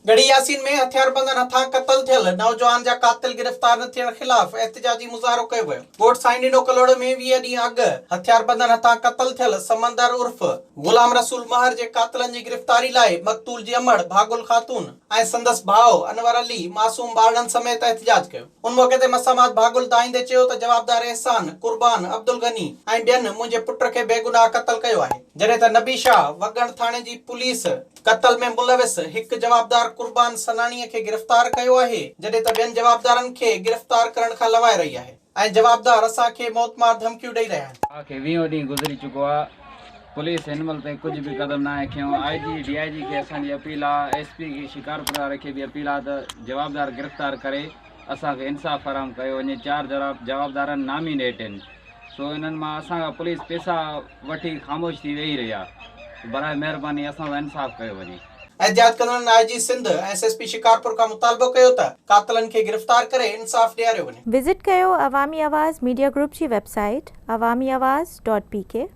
ڳڙهي ياسين ۾ هٿياربندن هٿان قتل ٿيل نوجوان جا قاتل گرفتار نه ٿيڻ خلاف احتجاجي مظاهرو ڪيو ويو. ڳوٺ سائين ڏنو ڪلهوڙو ۾ 20 ڏينهن اڳ هٿياربندن هٿان قتل ٿيل سمندر عرف غلام رسول مهر جي قاتلن جي گرفتاري لاء مقتول جي امڙ ڀاڳل خاتون ۽ سندس ڀاء انور علي معصوم ٻارڙن سميت احتجاج ڪيو. ان موقعي تي مسامات ڀاڳل دانهيندي چيو ته جوابدار احسان، قربان، عبدالغني ۽ ٻين منهنجي پٽ کي بيگناهه قتل ڪيو آهي. جڏهن ته نبي شاهه وڳڻ ٿاڻي جي پوليس قتل ۾ ملوث هڪ جوابدار قربان سناڻي کي گرفتار ڪيو آهي، جڏهن ته ٻين جوابدارن کي گرفتار ڪرڻ کان لوائي رهي آهي ۽ جوابدار اسان کي موتمار ڌمڪيون ڏئي رهيا آهن. آء کي ويهون ڏينهن گذري چڪو آ پوليس هن مهل تائين ڪجهه به قدم ناهي کنيو آء جي ڊي I جي کي اسان جي اپيل آ ايس پي کي شڪارپور واري کي به اپيل آ ته جوابدار گرفتار ڪري اسان کي انصاف فراهم ڪيو وڃي چار جوابدارن نامينيٽ آهن سو انهن مان اسان کان پوليس پيسا وٺي خاموش ٿي ويهي رهي آ براء مهرباني اسان سان انصاف ڪيو وڃي. احتجاج ڪندڙن I G Sindh ۽ S S P Shikarpur کان مطالبو ڪيو ته قاتلن کي گرفتار ڪري انصاف ڏياريو وڃي. وزٽ ڪيو عوامي آواز ميڊيا گروپ جي website Awami Awaz dot P K.